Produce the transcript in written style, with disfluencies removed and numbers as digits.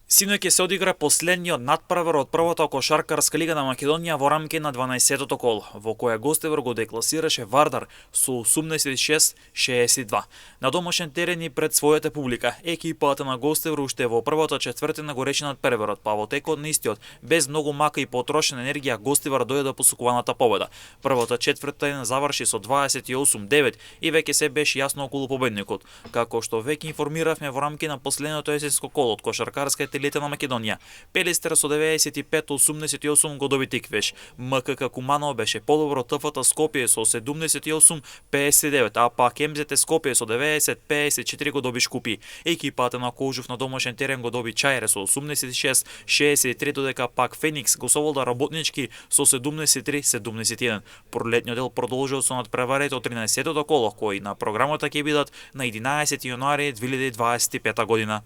Синоќ се одигра последниот надпревар од првата кошаркарска лига на Македонија во рамки на 12-тото кол, во која гостевар го декласираше Вардар со 86-62. На домашен терен и пред својата публика, екипата на гостевар уште во првата четвртина го рече надпреварот, па во текот на истиот, без многу мака и потрошена енергија, гостевар дојде до посукуваната победа. Првата четвртина заврши со 28-9 и веќе се беше јасно околу победникот. Како што веќе информиравме во рамки на последното есенско кол од кошаркарската елита на Македонија, Пелистер со 95-88 го доби тиквеш. МКК Куманово беше подобро, ТФТ Скопје со 78-59, а пак МЗТ Скопје со 90-54 го доби Шкупи. Екипата на Кожув на домашен терен го доби Чајре со 86-63, додека пак Феникс го соволда Работнички со 73-71. Пролетниот дел продолжува со надпреварите од 13-тото коло, кои на програмата ќе бидат на 11 јануари 2025 година.